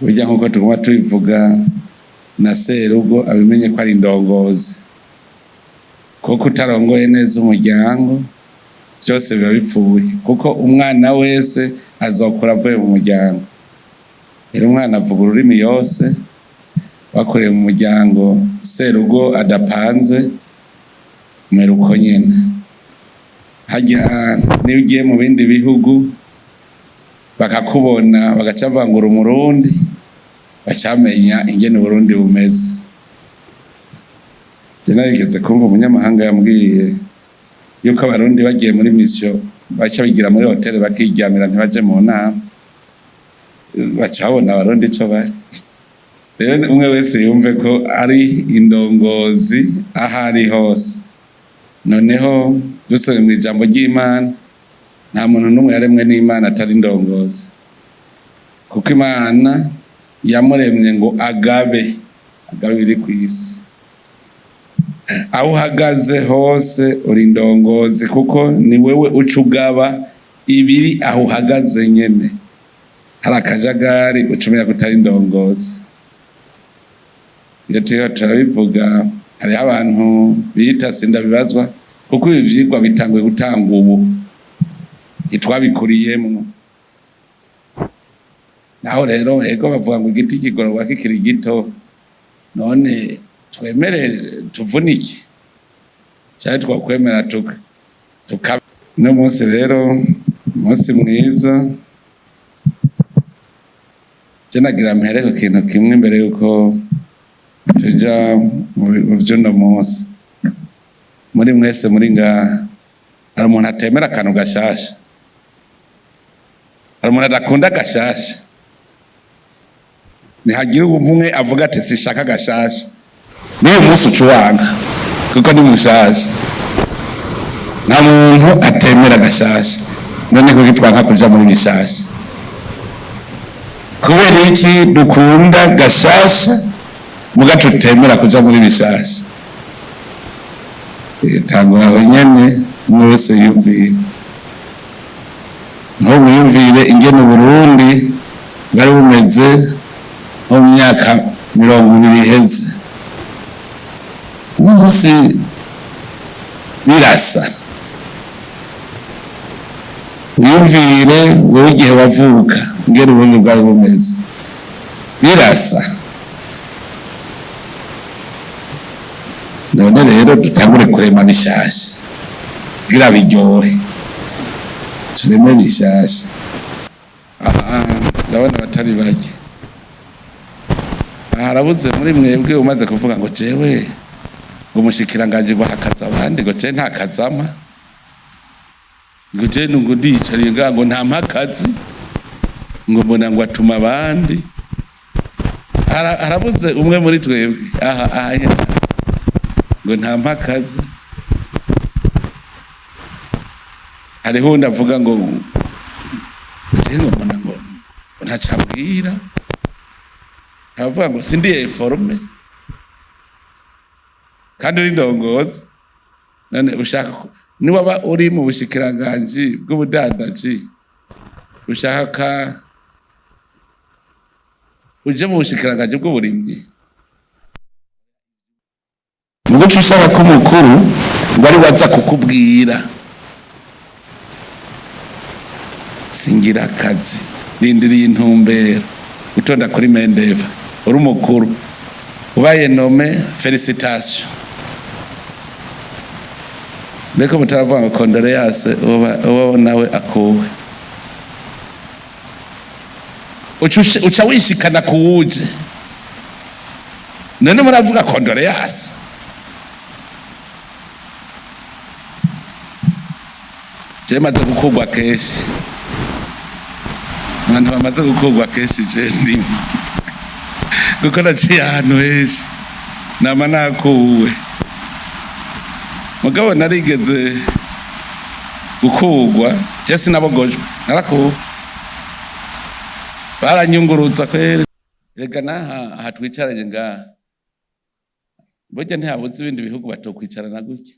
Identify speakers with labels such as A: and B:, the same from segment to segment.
A: Burya nk'uko tuguma tubivuga, na serugo abimenye ko ari indongozi, kuko utarongoye neza umuryango byose biba bipfuye, kuko umwana wese azokura avuye mu muryango. Rero umwana avuga ururimi yose bakoreye mu muryango. Serugo adapanze, umera uko nyene. Harya niyo ugiye mu bindi bihugu bakakubona, bagaca bavuga ngo uri Umurundi, bacamenya ingene Uburundi bumeze. Je narigeze kumva umunyamahanga yambwiye yuko Abarundi bagiye muri mission baca bigira muri hoteli bakiryamira, ntibaje mu nama, baca babona Abarundi ico bari. Rero umwe wese yumve ko ari indongozi aho ari hose. Noneho dusomye mu ijambo ry'Imana, nta muntu n'umwe yaremwe n'Imana atari indongozi, kuko Imana yamuremye ngo agabe, agabe ibiri ku isi. Aho uhagaze hose uri indongozi, kuko ni wewe uca ugaba ibiri aho uhagaze nyene. Hari akajagari, uca umenya ko utari indongozi. Iyo turiko turabivuga, hariho abantu biyita sindabibazwa, kuko ibi vyigwa bitanguye gutangwa ubu, ntitwabikuriyemwo. Naho rero ego bavuga ngo igiti kigororwa kikiri gito. None twemere tuvunike, canke twakwemera tuka? Uno munsi rero, umunsi mwiza. Je nagira mpere ku kintu kimwe imbere yuko tuja mu vy'uno munsi. Muri mwese muri ngaha, hari umuntu atemera akantu gashasha? Hari umuntu adakunda gashasha? Nihagira umwe avuga ati sishaka gashasha, n'uyu munsi uca uwanga kuko ni mushasha. Nta muntu atemera gashasha. None kuki twanka kuja muri bishasha? Kubera iki dukunda gashasha muga tutemera kuja muri bishasha? Tangura aho nyene, umwe wese yumvire. Ntuwiyumvire ingene Uburundi bwari bumeze nko mu myaka 20 iheze. Uno munsi birasa. Wiyumvire wowe igihe wavuka ingene Uburundi bwari bumeze, birasa. None rero dutangure kurema bishasha kugira biryohe, tureme bishasha. Aha ndabona abatari bake. Aha harabuze muri mwebwe umaze kuvuga ngo jewe ngo umushikiranganji ngo hakaza abandi, ngo je nta kazama, ngo je ngo ndiyicariye ngaha, ngo ntampa akazi, ngo mbona ngo atuma abandi. Harabuze umwe muri twebwe aha aha nyene ngo ntampa akazi. Hariho uwundi avuga ngo je ngo mbona ngo ntaco ambwira. Aravuga ngo sindi informé kandi uri ndongozi. None ushaka niwaba uri mu bushikiranganji bw'ubudandaji, ushaka uje mu bushikiranganji bw'uburimyi, muguca ushaka ko umukuru ngo ari waza kukubwira singira akazi, rindiriye intumbero gutonda kuri mendeva. Uri umukuru ubaye nommé, félicitations. Mbeko mutaravuga ngo condoléances uwo nawe akuwe, uca wishikana kuwuje. None muravuga condoléances? Je maze gukurwa kenshi, abantu bamaze gukurwa kenshi je ndimo, kuko naciye ahantu henshi, nama nakuwe. Mugabo narigeze gukurwa, je sinabogojwe, narakuwe, baranyungurutsa kweri. Rega naha aha twicaranye ngaha, burya ntihabuze ibindi bihugu batokwicarana gutya.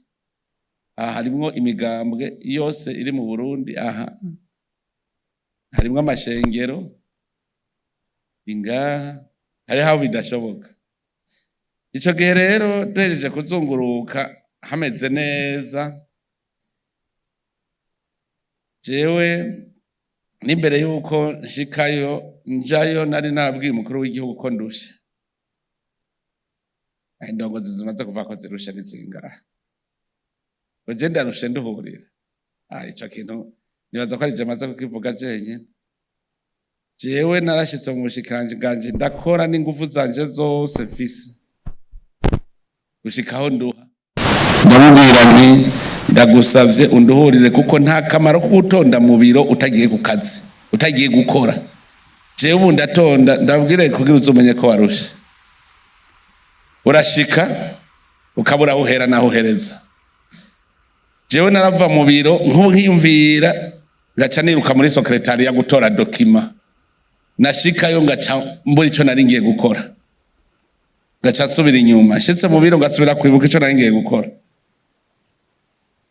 A: Aha harimwo imigambwe yose iri mu Burundi, aha harimwo amashengero. Ingaha hariho aho bidashoboka. Ico gihe rero duhejeje kuzunguruka hameze neza, jewe n'imbere yuko nshikayo, njayo, nari nabwiye umukuru w'igihugu ko ndushe. Indongozi zimaze kuva ko zirushe ni zingahe? Ngo je ndarushe, nduhurira. Ico kintu nibaza ko ari je maze kukivuga jenyene. Jewe narashitse mu bushikiranganji, ndakora n'inguvu zanje zose mfise gushikaho nduha. Ndamubwira nti: "Ndagusavye unduhurire, kuko nta kamaro ko gutonda mu biro utagiye ku kazi, utagiye gukora." Jewe ubu ndatonda, ndabwire kugira uzomenye ko warushe. Urashika ukabura aho uhera naho uhereza. Jewe narava mu biro nk'ubu nkiyumvira, ngaca niruka muri secrétariat gutora document. Nashikayo ngaca mbura ico nari ngiye gukora, ngaca nsubira inyuma. Nshitse mu biro ngasubira kwibuka ico nari ngiye gukora,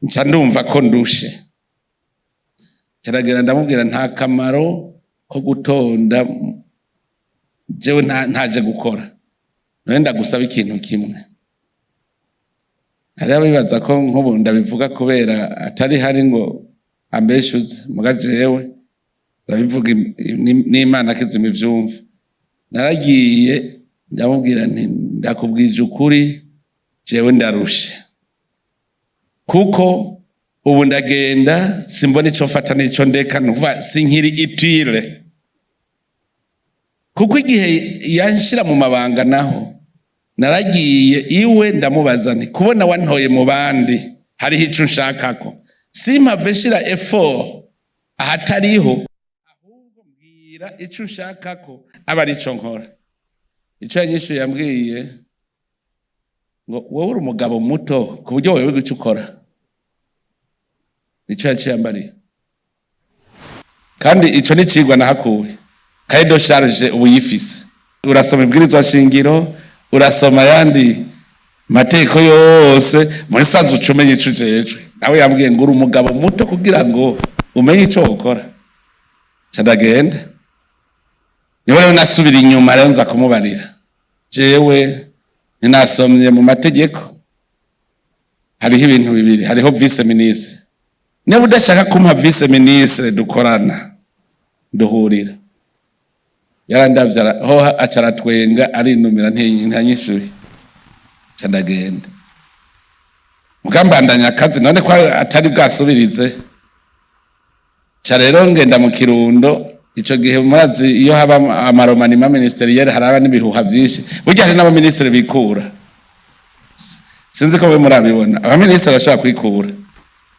A: nca ndumva ko ndushe. Kiragera ndamubwira: "Nta kamaro ko gutonda jewe ntaje gukora. None ndagusaba ikintu kimwe." Hariho abibaza ko nk'ubu ndabivuga kubera atari hari ngo ambeshuze, muga jewe ndabivuga n'Imana kizima ivyumva. Naragiye ndamubwira nti: "Ndakubwije ukuri, jewe ndarushe, kuko ubu ndagenda simbona ico mfata n'ico ndeka, nukuvuga sinkiri utile." Kuko igihe yanshira mu mabanga, naho naragiye iwe ndamubaza nti: "Kubona wantoye mu bandi, hariho ico nshakako, simpave nshira effort ahatariho, ahubwo mbwira ico nshakako aba arico nkora." Ico yanyishuye, yambwiye ngo: "Wowe uri umugabo muto ku buryo wewe ico ukora." Nico yaciye ambariye, kandi ico ni icigwa nahakuye. Cahier de charge ubu yifise, urasoma ibwirizwa shingiro, urasoma ayandi mategeko yose, muri sazi uca umenya ico ujejwe. Nawe yambwiye ngo: "Uri umugabo muto kugira ngo umenye ico wokora." Ca ndagenda. Niho rero nasubira inyuma rero nza kumubarira: "Jewe ninasomye mu mategeko, hariho ibintu bibiri, hariho vice ministre. Niba udashaka kumpa vice ministre dukorana, duhurira." Yarandavye ho aca aratwenga, arinumira, ntanyishuye. Ca ndagenda mugambandanya akazi. None ko atari bwasubirize, ca rero ngenda mu Kirundo. Ico gihe murazi iyo haba ama remaniement ministériel, haraba n'ibihuha vyinshi. Burya hari n'abaminisitiri bikura, sinzi ko we murabibona. Abaminisitiri barashobora kwikura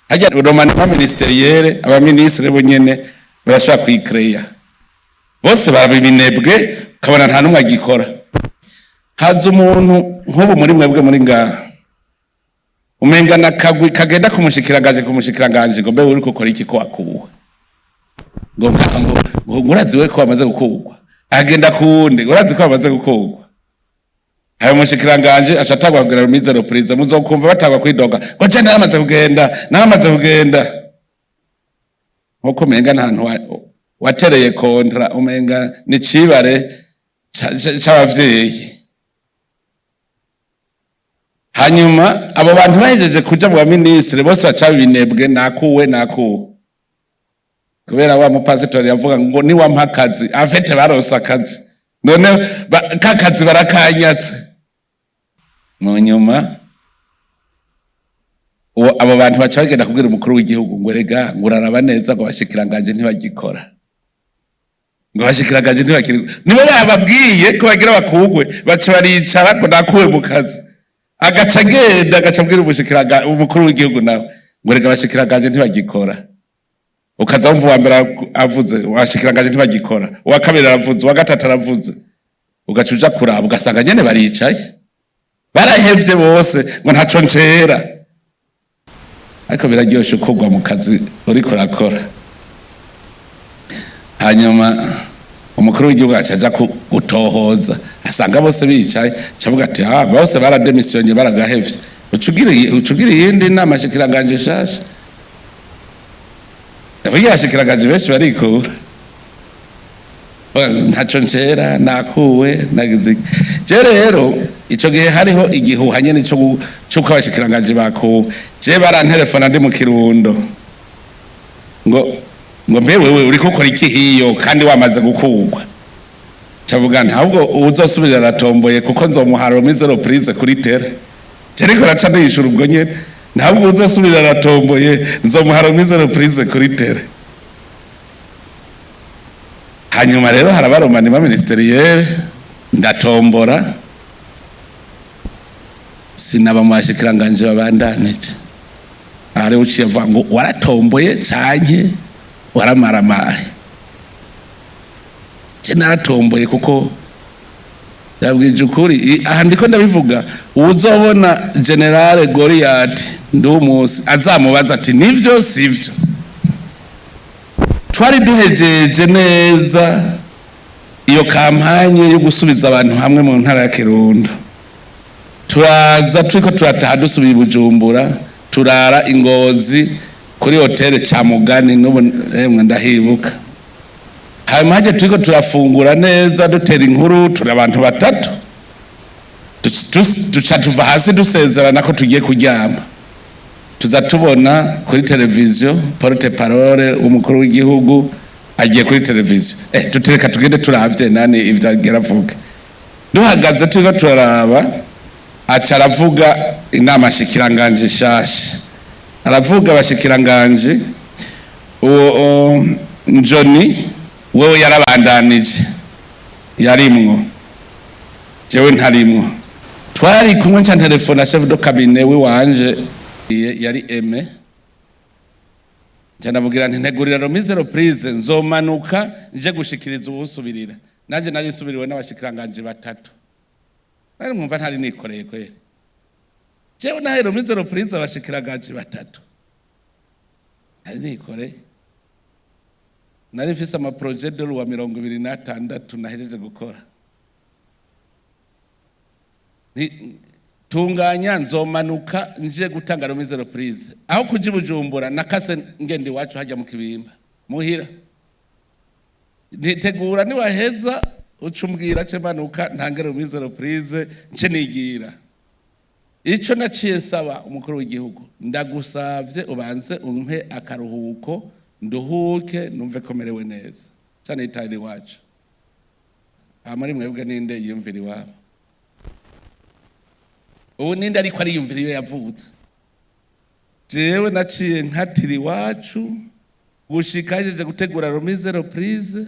A: harya remaniement ministériel, abaminisitiri bo nyene barashobora kwikreya bose, baraba ibinebwe, ukabona nta n'umwe agikora. Haza umuntu nk'ubu muri mwebwe muri ngaha, umenga na kagwi kagenda kumushikiranganje ngo: "Mbe uri gukora iki ko wakuwe?" Ngo ngo: "Urazi we ko wamaze gukurwa?" Agenda kuwundi: "Urazi ko wamaze gukurwa?" Hayo umushikiranganje aca atangwa kugira remise reprise. Muzokumva batangwa kwidoga ngo: "Je naramaze kugenda, naramaze kugenda." Nkuko umenga nta watereye contrat, umenga ni cibare c'abavyeyi. Hanyuma abo bantu bahejeje kuja mu baminisitiri bose baca ibinebwe: "Nakuwe, nakuwe." Kubera wa mupasitori yavuga ngo: "Niwampa akazi." Afete baronse akazi, none ka kazi barakanyatse. Mu nyuma abo bantu baca bagenda kubwira umukuru w'igihugu ngo: "Rega ngo uraraba neza, ngo abashikiranganje ntibagikora, ngo abashikiranganje ntibakiri." Nibo bababwiye ko bagira bakugwe, baca baricara ngo: "Nakuwe mu kazi." Agaca agenda agaca abwira umukuru w'igihugu nawe ngo: "Rega abashikiranganje ntibagikora." Ukaza wumva uwa mbere avuze: "Abashikiranganje ntibagikora." Uwa kabiri aravuze, uwa gatatu aravuze. Ugaca uja kuraba ugasanga nyene baricaye, barahevye bose ngo: "Ntaco ncera." Ariko biraryoshe ukugwa mu kazi uriko urakora. Hanyuma umukuru w'igihugu aca aja gutohoza, asanga bose bicaye, aca avuga ati: "Ah, bose barademisiyonye, baragahevye. Uca ugira iyindi nama shikiranganje nshasha." Burya abashikiranganje benshi barikura. Ntaco ncera, nakuwe, nagize iki. Je rero ico gihe hariho igihuha nyene c'uko abashikiranganji bakuwe. Je barantelefona ndi mu Kirundo ngo mbe wewe uriko ukora iki hiyo kandi wamaze gukurwa? Cavuga ntabwo uwuzosubirira aratomboye, kuko nzomuha remise reprise kuri terrain. Je ariko raca ndishura ubwo nyene, ntabwo uzosubirira aratomboye, nzomuha remise reprise kuri terrain. Hanyuma rero haraba remaniement ministériel, ndatombora, sinaba mu bashikiranganje babandanije. Ahari uciye avuga ngo waratomboye canke waramaramaye? Je naratomboye, kuko yabwije ukuri. Aha ndiko ndabivuga, uwuzobona Général Goliath Ndumusi azamubaza ati nivyo sivyo. Twari duhejeje neza iyo campagne yo gusubiza abantu hamwe mu ntara ya Kirundo, turaza turiko turataha, dusubiye i Bujumbura, turara i Ngozi kuri hôtel Camugani, n'ubu emwe ndahibuka. Hanyuma haje turiko turafungura neza, dutera inkuru, turi abantu batatu, duca tuva hasi, dusezerana ko tugiye kuryama. Tuza tubona kuri televiziyo porte-parole w'umukuru w'igihugu agiye kuri televiziyo. Tutereka tugende turavye nani ivyo agera avuga. Duhagaze turiko turaraba, aca aravuga inama shikiranganje nshasha, aravuga abashikiranganje. Uwo Njoni wewe yarabandanije, yarimwo, jewe ntarimwo. Twari kumwe, nca telefone chef de cabinet wiwanje yari Aime, nca ndamubwira nti ntegurira remise reprise, nzomanuka nje gushikiriza uwusubirira. Nanje nari nsubiriwe n'abashikiranganje batatu, nari mwumva ntari nikoreye kweri. Jewe nahe remise reprise abashikiranganje batatu, nari nikoreye. Nari mfise ama projets de loi 26 nahejeje gukora. Tunganya, nzomanuka nje gutanga remise reprise. Aho kuja i Bujumbura, nakase ngenda iwacu hajya mu Kibimba muhira. Ntitegura, niwaheza uca umbwira, ce manuka ntange remise reprise, nce nigira. Ico naciye nsaba umukuru w'igihugu: ndagusavye ubanze umpe akaruhuko, nduhuke, numve ko merewe neza cyane, itari iwacu. Aha muri mwebwe ninde yiyumvira iwabo ubu? Ninde ariko ariyumvira iyo yavutse? Jewe naciye nkatira iwacu gushika hejeje gutegura remise reprise.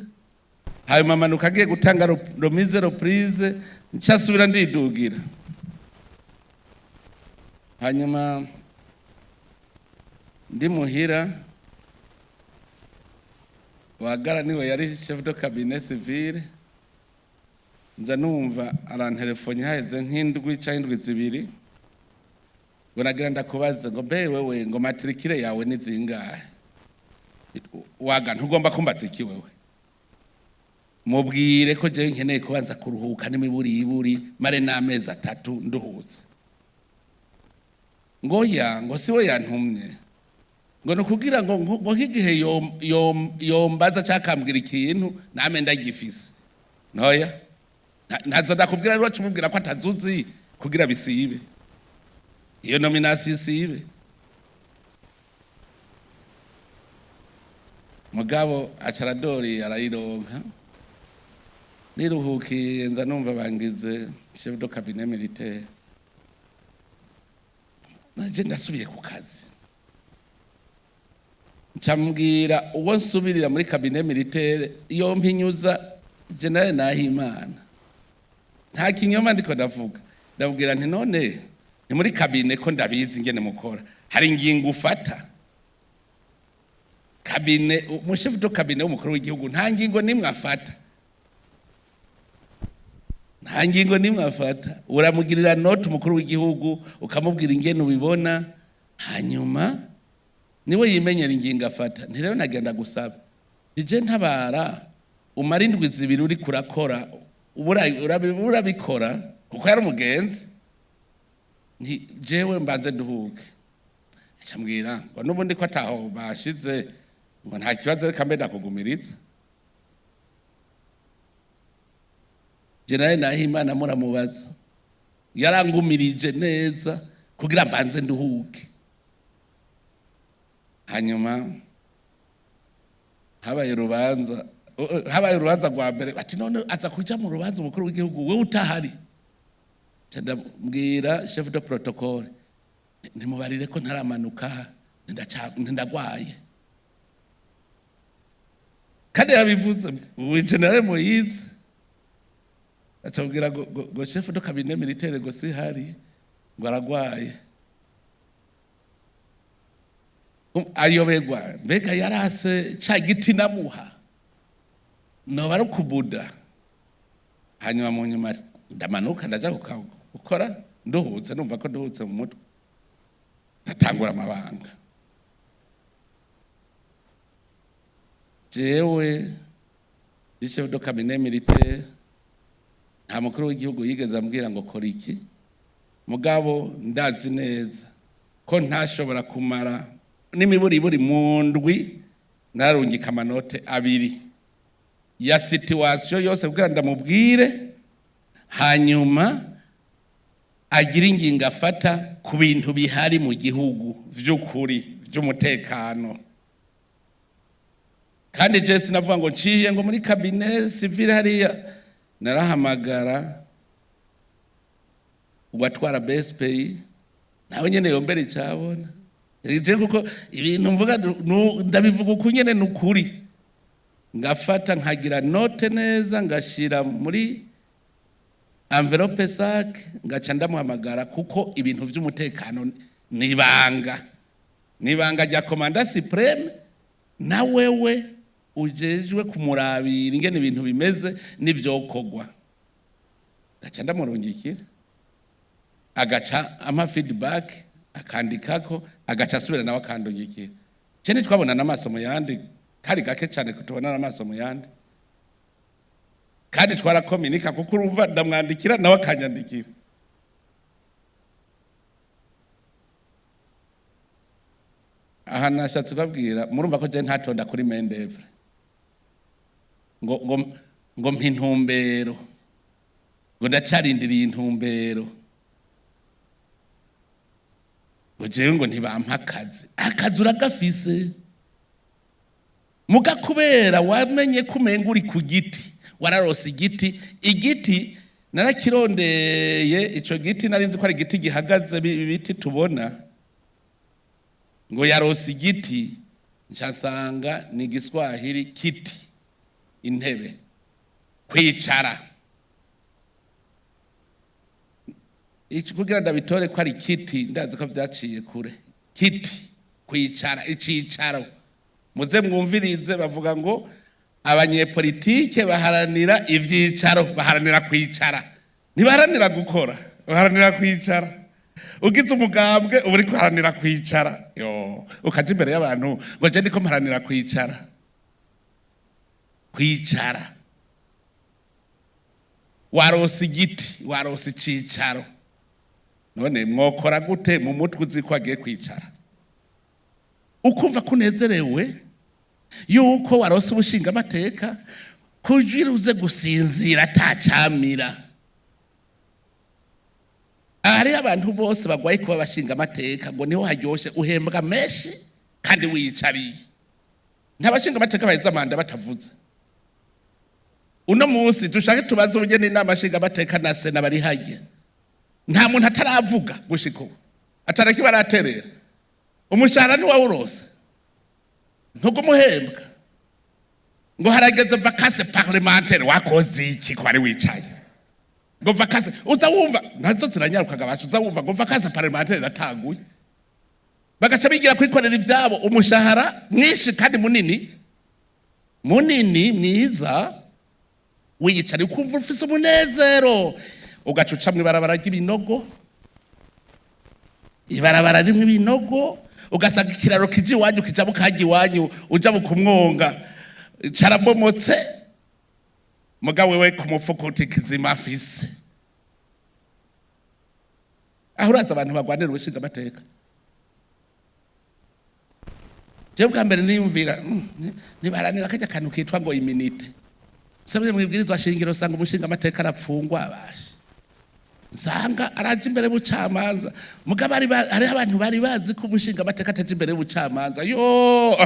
A: Hanyuma manuka agiye gutanga remise reprise, ncasubira ndidugira. Hanyuma ndi muhira, Wagara niwe yari chef de cabinet civil, nza numva arantelefone haheze nk'indwi canke indwi 2, ngo nagira ndakubaze, ngo mbe wewe, ngo matricule yawe ni zingahe? Waga, ntugomba kumbaza iki wewe? Mubwire ko jewe nkeneye kubanza kuruhuka n'imiburiburi, mare n'amezi 3 nduhutse. Ngo ya, ngo siwe yantumye, ngo ni ukugira ngo nk'igihe yombaza cyakambwira ikintu name ndagifise. Ntoya ntazo ndakubwira rero, umubwira ko atazuzi kugira bisibe iyo nomination isibe. Mugabo aca aradori arayironka. Niruhukiye, nza numva bangize chef de cabinet militaire, naje ndasubiye ku kazi. Ncambwira uwo nsubirira muri cabinet militaire iyo mpinyuza Général Nahimana. Nta kinyoma ndiko ndavuga. Ndabwira nti none ni muri cabinet ko ndabizi ingene mukora, hari ingingo ufata? Cabinet, umu chef de cabinet w'umukuru w'igihugu nta ngingo nimwe afata, nta ngingo nimwe afata. Uramugirira note umukuru w'igihugu, ukamubwira ingene ubibona, hanyuma niwe yimenyera ingingo afata. Nti rero nagenda gusaba ije ntabara, umara indwi 2 uri kurakora, urabikora, kuko yari umugenzi. Nti jewe mbanze nduhuke. Acambwira ngo n'ubundi ko ataho bashize, ngo nta kibazo, reka mbe ndakugumiriza. Général Nahimana muramubaza, yarangumirije neza kugira mbanze nduhuke. Hanyuma habaye urubanza rwa mbere, bati: "None aza kuja mu rubanza umukuru w'igihugu wewe utahari?" Nca ndabwira chef de protocole: "Ntimubarire ko ntaramanuka, ndagwaye." Kandi yabivuze ubu Général Moyize, acabwira ngo chef de cabinet militaire ngo sihari, ngo aragwaye. Ayoberwa mbega yarase ca giti namuha noba ari ukubuda. Hanyuma mu nyuma ndamanuka, ndaja gukora nduhutse, numva ko nduhutse mu mutwe, ndatangura amabanga. Jewe ndi chef de cabinet militaire, nta mukuru w'igihugu yigeze ambwira ngo kora iki, mugabo ndazi neza ko ntashobora kumara n'imiburiburi mu ndwi nararungika ama notes abiri ya situation yose kugira ndamubwire, hanyuma agira ingingo afata ku bintu bihari mu gihugu vy'ukuri vy'umutekano. Kandi je sinavuga ngo nciye ngo muri cabinet civil hariya, narahamagara uwatwara BSPI, nawe nyene yombera icabona je, kuko ibintu mvuga ndabivuga uku nyene nukuri. Ngafata nkagira note neza, ngashira muri enveloppe sac, ngaca ndamuhamagara, kuko ibintu vy'umutekano nibanga, nibanga rya commandant suprême na wewe ujejwe kumurabira ingene ibintu bimeze n'ivyokorwa. Ngaca ndamurungikira, agaca ampa feedback, akandikako, agaca asubira nawe akandungikira. Je ntitwabonana amaso mu yandi, kari gake cyane kutubonana amaso mu yandi, kandi twarakominika, kuko urumva ndamwandikira nawe akanyandikira. Aha nashatse kubabwira, murumva ko je ntatonda kuri main d'œuvre ngo mpa intumbero, ngo ndacarindiriye intumbero, ngo jewe ngo ntibampa akazi. Akazi uragafise, muga kubera wamenye ko umenga uri ku giti, wararose igiti. Igiti narakirondeye, ico giti nari nzi ko ari igiti gihagaze, ibiti tubona ngo yarose igiti, nsanga ni igiswahili kiti, intebe, kwicara. Iki kugira ndabitore ko ari kiti, ndazi ko vyaciye kure. Kiti, kwicara, icicaro. Muze mwumvirize, bavuga ngo abanyepolitike baharanira ivyicaro, baharanira kwicara, ntibaharanira gukora, baharanira kwicara. Ugize umugambwe uba uriko uharanira kwicara, yo ukaja imbere y'abantu ngo je ndiko mparanira kwicara. Kwicara, warose igiti, warose icicaro, none mwokora gute mu mutwe uzi ko agiye kwicara, ukumva ko unezerewe yuko warose ubushingamateka, kugira uze gusinzira atacamira? Hariho abantu bose bagwaye kuba abashingamateka, ngo niho haryoshe, uhembwa menshi kandi wiyicariye. Nta bashingamateka baheza manda batavuze. Uno munsi dushake tubaze ubugeni inama nshingamateka na sena bari hajya, nta muntu ataravuga gushika ubu ataraki baraterera. Umushahara ntiwawurose, ntugumuhembwa, ngo harageze vacances parlementaires. Wakoze iki ko wari wicaye? Ngo vacances, uza wumva nazo ziranyarukaga basha, uza wumva ngo vacances parlementaires iratanguye, bagaca bigira kwikorera ivyabo, umushahara mwinshi kandi munini munini mwiza, wiyicariye ukumva ufise umunezero, ugaca uca mw'ibarabara ry'ibinogo, ibarabara rimwe ibinogo, ugasanga ikiraro kija iwanyu kija bukajya iwanyu, uja bukumwonga carabomotse, mugabo wewe ku mufuko uti kizima afise. Aho uraza abantu bagwanira ubushinga amateka. Jewe bwa mbere niyumvira, nibaharanira kajya kantu kitwa ngo immunité. Nsomye mwibwirizwa shingiro, usanga umushinga amateka arapfungwa, abasha nsanga araje imbere y'ubucamanza. Mugabo hariho abantu bari bazi ko umushinga amateka ataje imbere y'ubucamanza. Yo,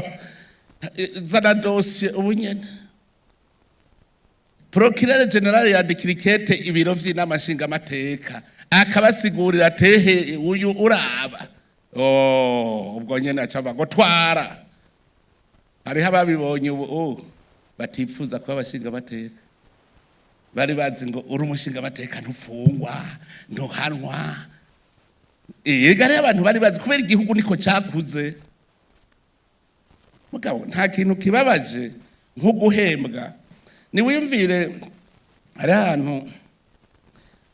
A: zana dosiye ubu nyene. Procureur général yandikira ikete ibiro vy'inama nshingamateka, akabasigurira tehe uyu uraba. Oh, ubwo nyene aca ngo twara. Hariho ababibonye ubu, oh, batifuza kuba abashingamateka. Bari bazi ngo uri umushingamateka ntufungwa, ntuhanwa. Ega hariho abantu bari bazi, kubera igihugu niko cyakuze. Mugabo nta kintu kibabaje nko guhembwa. Niwiyumvire, hari ahantu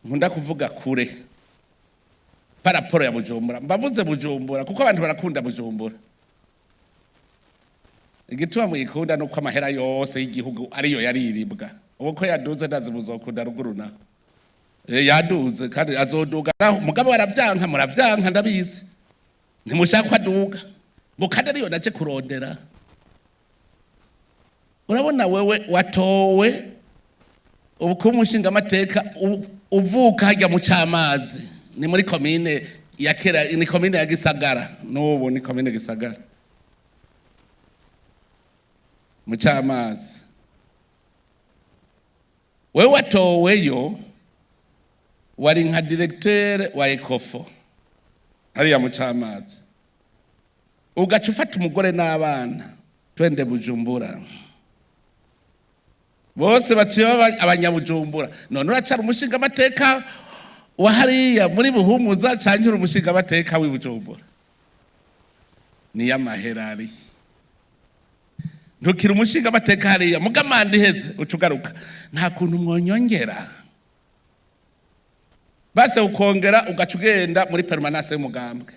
A: nkunda kuvuga kure par rapport ya Bujumbura. Mbavuze Bujumbura kuko abantu barakunda Bujumbura. Igituma muyikunda nuko amahera yose y'igihugu ariyo yariribwa. Ubu ko yaduze, ndazi muzokunda ruguru naho. Yaduze kandi azoduga naho. Mugabo baravyanka, muravyanka, ndabizi. Ntimushaka ko aduga, ngo kandi ariyo naje kurondera. Urabona, wewe watowe ubu kuba umushingamateka, uvuka hajya mu Camazi, ni muri komine ya kera, ni komine ya Gisagara, n'ubu ni komine Gisagara, mu Camazi. Wewe watoweyo, wari nka directeur wa Ecofo hariya mu Camazi, ugaca ufata umugore n'abana, twende Bujumbura. Bose baciye baba abanyabujumbura. None uracara umushingamateka wa hariya muri Buhumuza, canke uri umushingamateka w'i Bujumbura? Niyo amahera ari. Ntukiri umushingamateka hariya, mugamanda iheze uca ugaruka. Nta kuntu mwonyongera base, ukongera ugaca ugenda muri permanence y'umugambwe.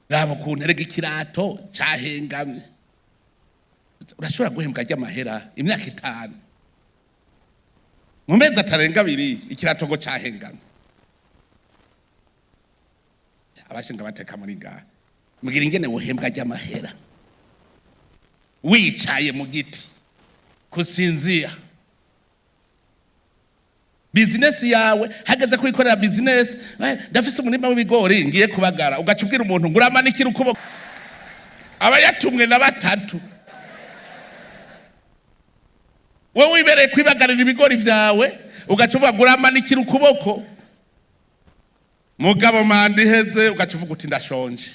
A: Raba ukuntu erega ikirato cahengamye. Urashobora guhembwa ry'amahera imyaka 5, mu mezi atarenga 2 ikirato ngo cahengamye. Abashinga bateka muri ngaha, mbwira ingene wohembwa ry'amahera wicaye mu giti, kusinzia. Bizinesi yawe, hageze kuyikorera bizinesi, ndafise umurima w'ibigori ngiye kubagara, ugaca ubwira umuntu ngo uramanikira ukuboko. Aba yatumwe na batatu. Wowe wibereye kwibagarira ibigori vyawe, ugaca uvuga ngo uramanikira ukuboko. Mugabo manda iheze, ugaca uvuga uti ndashonje.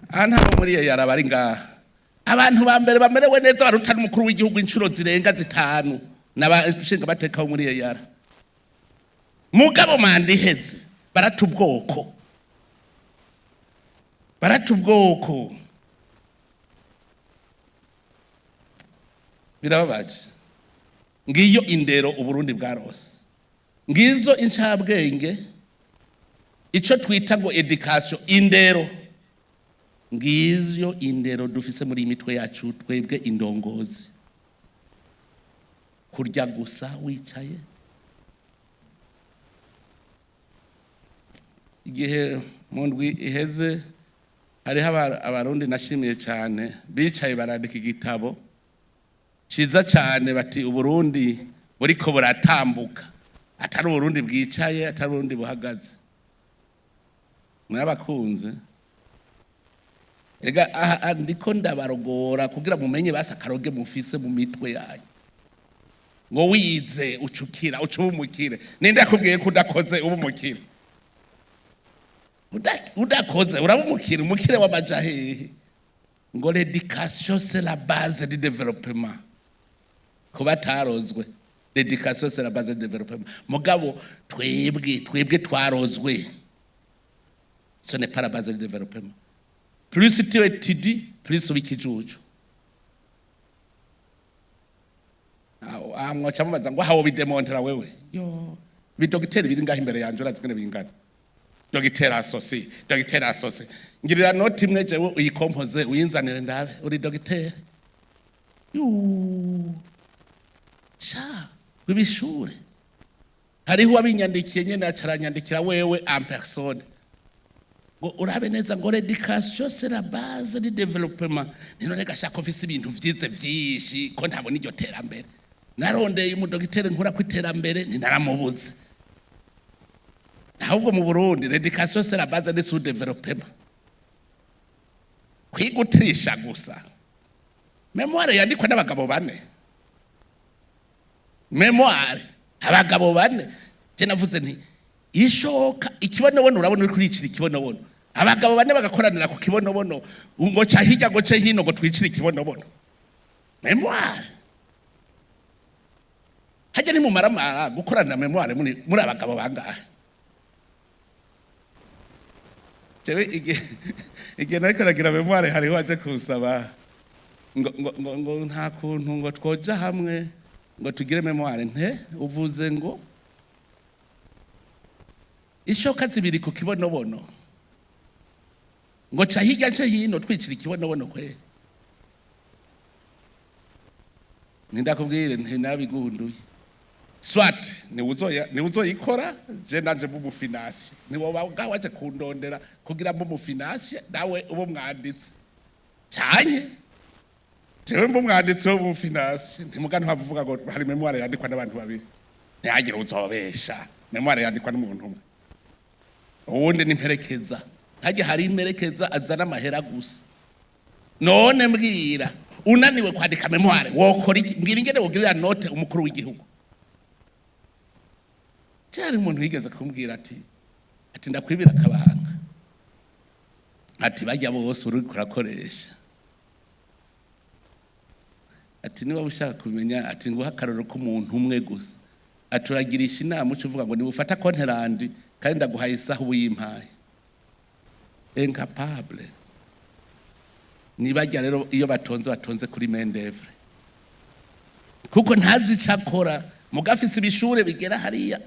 A: Aha ntabwo muri iyo yaraba ari ngaha. Abantu ba mbere bamerewe neza baruta n'umukuru w'igihugu inshuro zirenga zitanu n'abashinga bateka bo muri iyo yara. Mugabo manda iheze, barata ubwoko, barata ubwoko. Birababaje. Ngiyo indero Uburundi bwarose, ngizo incabwenge, ico twita ngo éducation, indero. Ngiyo indero dufise muri iyi mitwe yacu twebwe indongozi: kurya gusa wicaye. Igihe mu ndwi iheze hariho Abarundi nashimiye cyane bicaye barandika igitabo ciza cyane, bati Uburundi buriko buratambuka, atari Uburundi bwicaye, atari Uburundi buhagaze. Mwabakunze. Ega aha ndiko ndabarogora kugira mumenye basi akaroge mufise mu mitwe yanyu. Ngo wize ucukira, uca uba umukire. Ninde yakubwiye ko udakoze uba umukire? Udakoze uraba umukire? Umukire w'amaja hehe? Ngo l'éducation, c'est la base du développement. Kuba atarozwe, l'éducation, c'est la base du développement. Mugabo twebwe twarozwe, ce n'est pas la base du développement. Plus tu étudies, plus uba ikijuju. Aho mwoca mubaza ngo aho bidemontera wewe. Yo, bidogiteri biri ngaho imbere yanje, urazi ngene bingana? Dogiteri associé, dogiteri associé. Ngirira note imwe jewe, uyikompoze, uyinzanire ndabe uri dogiteri. Yuu. Sha wibishure, hariho uwabinyandikiye nyene, acaranyandikira wewe en personne. Ngo urabe neza ngo l'éducation, c'est la base du développement. None gashaka ofisi ibintu vyize vyinshi ko ntabona iryo terambere. Narondeye umudogiteri nkura ku iterambere, ntinaramubuze. Ahubwo mu Burundi, l'éducation, c'est la base du sous-développement. Kwigutirisha gusa. Mémoire yandikwa n'abagabo bane, mémoire abagabo bane. Je navuze nti ishoka ikibonobono, urabona uri kuricira ikibonobono, abagabo bane bagakoranira ku kibonobono, ngo ca hirya, ngo ce hino, ngo twicire ikibonobono. Mémoire hajya ni mumaramara gukoranira mémoire muri abagabo bangahe? Jewe igihe nariko nagira mémoire, hariho waje kunsaba ngo nta kuntu ngo twoja hamwe ngo tugire mémoire. Nte uvuze ngo ishoka zibiri ku kibonobono, ngo ca hirya nce hino, twicira ikibonobono kwe? Nindakubwire ntinabigunduye. Soit ni uzoyikora, je nanje mumufinansiye, ni wowe waje kundondera kugira mumufinansiye, nawe ube umwanditsi, canye jewe mbe umwanditsi wo mumufinansiye. Ntimuga ntiwavuga ngo hari mémoire yandikwa n'abantu babiri. Ntihagire uzobesha, mémoire yandikwa n'umuntu umwe, uwundi nimperekeza. Hajya hari imperekeza azana amahera gusa. None mbwira, unaniwe kwandika mémoire wokora iki? Mbwira ingene wogirira note umukuru w'igihugu. Cyari umuntu yigeze kumbwira ati ndakwibira akabanga, ati bajya bose uri kurakoresha, ati niba ushaka kumenya, ati nguha akarorero k'umuntu umwe gusa, ati uragirisha inama, uca uvuga ngo niwufata compte rendu, kandi ndaguhaye isaha ubu yimpaye. Incapable. Nibajya rero iyo batonze, batonze kuri main d'œuvre, kuko ntazi icyo akora. Mugafise ibishure bigera hariya,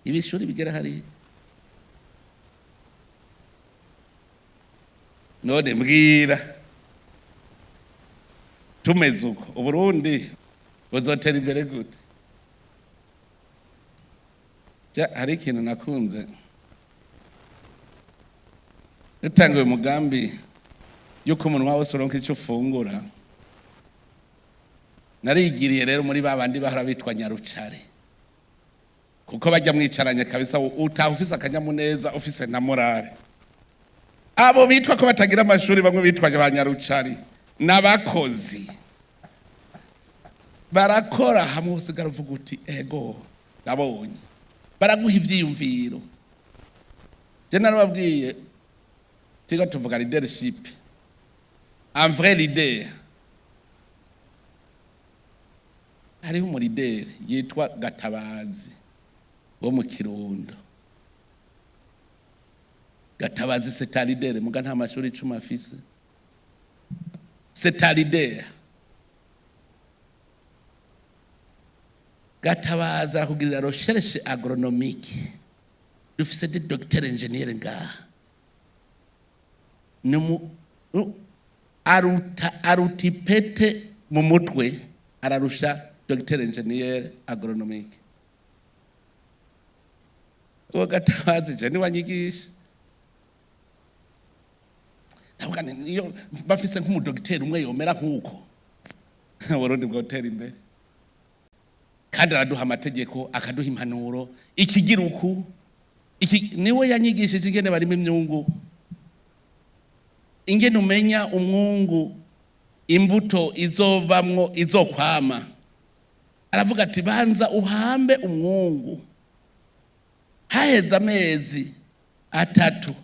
A: ibishuri bigera hariya. None mbwira, tumeze uko, Uburundi buzotera imbere gute? Ja, hari ikintu nakunze. Dutanguye umugambi yuko umunwa wose uronka icyo ufungura, narigiriye rero muri ba bandi bahora bitwa nyarucare, kuko bajya mwicaranye kabisa utaha ufise akanyamuneza, ufise na morale. Abo bitwa ko batagira amashuri, bamwe bitwa ba nyarucari, n'abakozi barakora hamwe, usigara uvuga uti ego ndabonye baraguha ivyiyumviro. Je narababwiye, turiko tuvuga leadership, un vrai leader. Hariho umulideri yitwa Gatabazi wo mu Kirundo. Gatabazi, c'est un leader, muga nta mashuri 10 afise. C'est un leader. Gatabazi arakugirira recherche agronomique. Dufise des docteurs ingénieurs ngaha. Ni aruta ipete mu mutwe, ararusha docteur ingénieur agronomique. Uwo Gatabazi je niwanyigisha. Ndavuga nti niyo bafise nk'umudogiteri umwe yomera nk'uko, Burundi bwotera imbere. Kandi araduha amategeko, akaduha impanuro, ikigira uku iki. Niwe yanyigishije ingene barimo imyungu, ingene umenya umwungu imbuto izovamwo izokwama. Aravuga ati banza uhambe umwungu, haheze amezi 3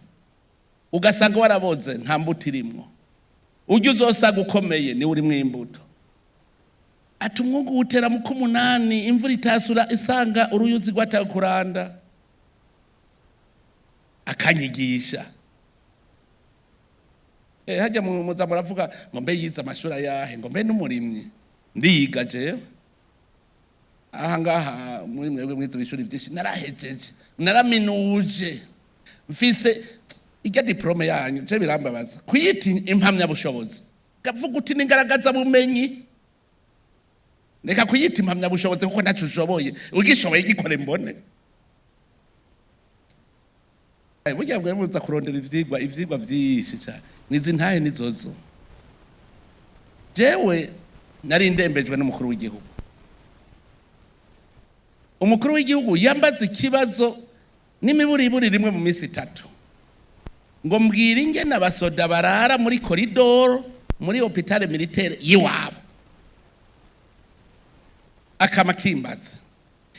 A: ugasanga waraboze, nta mbuto irimwo, ujya uzosaga ukomeye niwe urimwo imbuto. Ati umwungu wutera mu k'umunani, imvura itasura isanga uruyuzi rwataye kuranda. Akanyigisha. Hajya muza muravuga ngo mbe yize amashuri ayahe, ngo mbe n'umurimyi. Ndiga jewe aha ngaha muri mwebwe mwize ibishuri byinshi, narahejeje, naraminuje, mfise irya diplôme yanyu. Je birambabaza kuyita impamyabushobozi. Kavuga uti ningaragaza bumenyi, reka kuyita impamyabushobozi kuko ntacyo ushoboye. Ugishoboye gikore mbone. Burya bwe muza kurondera ivyigwa vyinshi cyane, nizi ntahe nizozo. Jewe nari ndembejwe n'umukuru w'igihugu. Umukuru w'igihugu yambaze ikibazo n'imiburiburi rimwe mu minsi 3, ngo mbwira ingene abasoda barara muri corridor muri hôpital militaire yiwabo. Akama kimbaza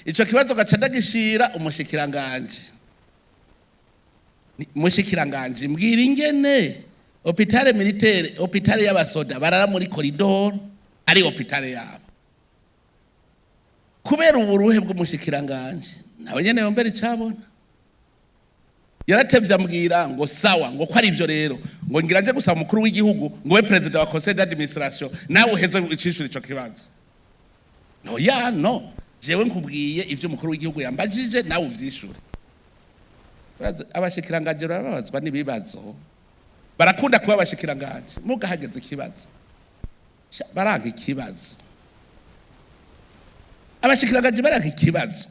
A: ico kibazo, gaca ndagishira umushikiranganje. Mushikiranganje, mbwira ingene hôpital militaire, hôpital y'abasoda barara muri corridor ari hôpital yabo. Kubera uburuhe bw'umushikiranganje, nawe nyene yombera icabona, yaratevye ambwira ngo sawa, ngo ko ari ivyo rero, ngo ngira nje gusaba umukuru w'igihugu ngo we président wa conseil d'administration nawe uheze icishura ico kibazo. No ya no, jewe nkubwiye ivyo umukuru w'igihugu yambajije, nawe uvyishure. Abashikiranganje barababazwa n'ibibazo, barakunda kuba abashikiranganje, mugahageze ikibazo baranka ikibazo. Abashikiranganje baranka ikibazo.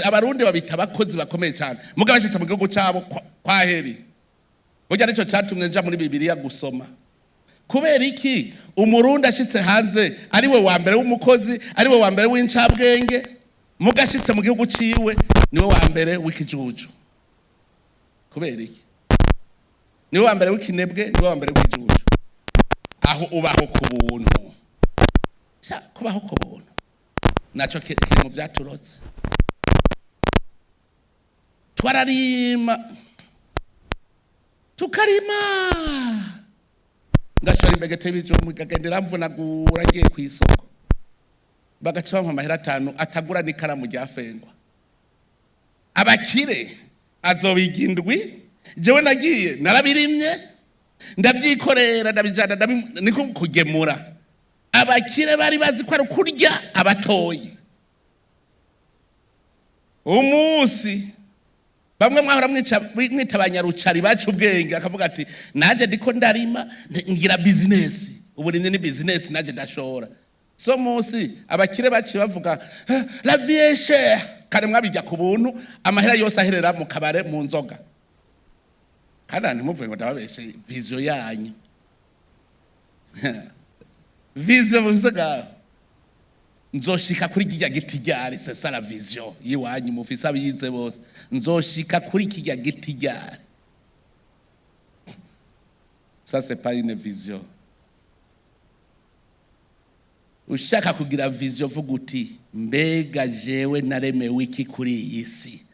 A: Abarundi babita abakozi bakomeye cyane, mugabo bashitse mu gihugu cabo kwa heri. Burya nico catumye nja muri Bibiliya gusoma kubera iki umurundi ashitse hanze ari we wa mbere w'umukozi, ari we wa mbere w'incabwenge, muga ashitse mu gihugu ciwe niwe wa mbere w'ikijuju. Kubera iki niwe wa mbere w'ikinebwe, niwe wa mbere w'ikijuju? Aho ubaho ku buntu. Sha, kubaho ku buntu naco kiri mu vyaturotse. Twararima, tukarima, ngashora imbegete y'ibijumbu, ikagendera mvunagura, ngiye ku isoko bagaca bampa amahera 5 atagura n'ikaramu rya fengwa. Abakire azobiga indwi, jewe nagiye narabirimye, ndavyikorera, ndabijana, niko kugemura. Abakire bari bazi ko ari kurya abatoyi. Umunsi bamwe mwahora mwita abanyarucari baca ubwenge, akavuga ati nanjye ndiko ndarima, ngira business, uburimyi ni business, nanjye ndashora. So munsi abakire baciye bavuga: "Eh, la vie est chère." Kare mwabijya ku buntu, amahera yose aherera mu kabare, mu nzoga. Kandi ntimuvuge ngo ndababeshe. Vision yanyu, vision muvuze ngaho, nzoshika kuri kirya giti ryari? C'est ça la vision yiwanyu mufise abize bose. Nzoshika kuri kirya giti ryari? Ça, c'est pas une vision. Ushaka kugira vision, vuga uti: mbega jewe naremewe iki kuri iyi si?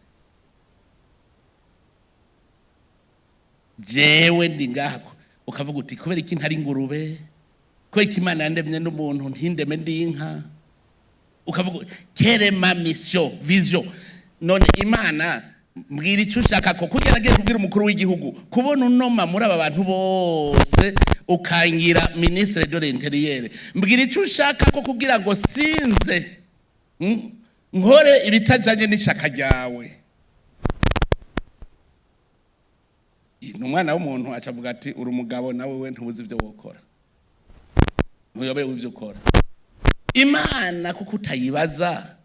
A: Jewe ndi ngaha, ukavuga uti: kubera iki ntari ingurube? Kubera iki Imana yandemye n'umuntu ntindeme ndi inka? Ukavuga: quelle est ma mission, vision? None Imana, mbwira icyo ushaka ko kugira. Nagiye kubwira umukuru w'igihugu: kubona unoma muri aba bantu bose ukangira ministre de l'intérieur, mbwira icyo ushaka ko kugira ngo sinze nkore ibitajanye n'ishaka ryawe. Ni umwana w'umuntu, acavuga ati: uri umugabo nawe, we ntubuzi ibyo wokora, ntuyobewe ibyo ukora. Imana kuko utayibaza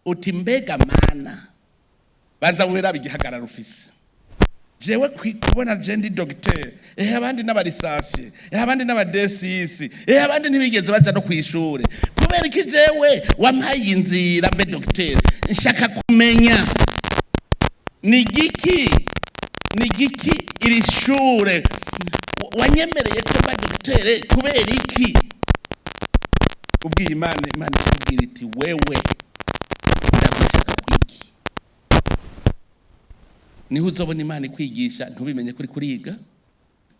A: uti: mbega Mana, banza werabe igihagararo ufise. Jewe kubona je ndi docteur, ehe abandi n'aba licenciés, ehe abandi n'aba D6, ehe abandi ntibigeze baja no kwishure, kubera iki jewe wampaye inzira mbe docteur? Nshaka kumenya ni giki iri shure wanyemereye ko mba docteur, kubera iki? Ubwiye Imana, Imana ikubwira iti: wewe ndagushaka kwiki. Niho uzobona Imana ikwigisha ntubimenye kuri kuriga.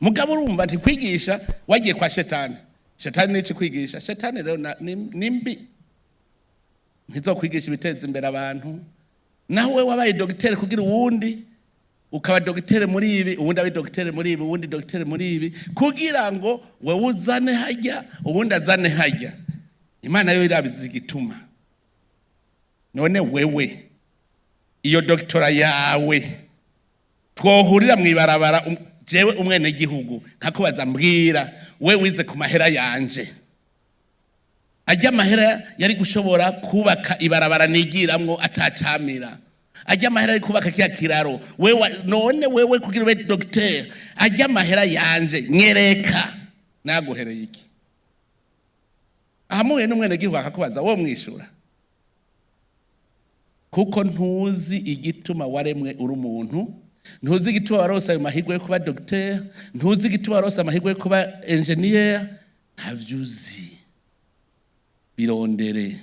A: Mugabo urumva ntikwigisha, wagiye kwa shetani. Shetani nico kwigisha. Shetani rero ni mbi, ntizokwigisha ibiteza imbere abantu. Nawe wabaye dogiteri kugira uwundi ukaba dogiteri muri ibi, uwundi abe dogiteri muri ibi, uwundi dogiteri muri ibi, kugira ngo wewe uzane hajya, uwundi azane hajya. Imana yo irabizi igituma. None wewe iyo doctorat yawe, twohurira mw'ibarabara, jewe umwene gihugu nkakubaza: mbwira, we wize ku mahera yanje, ajya amahera yari gushobora kubaka ibarabara nigiramwo atacamira. Ajya amahera ari kubaka kiya kiraro, wewe none wewe kugira ube docteur, ajya amahera yanje, nyereka naguhereye iki? Ahamuye n'umwenegihugu akakubaza, wo mwishura, kuko ntuzi igituma waremwe uri umuntu, ntuzi igituma warose ayo mahirwe yo kuba docteur, ntuzi igituma warose amahirwe yo kuba ingénieur, ntavyo uzi. Birondere.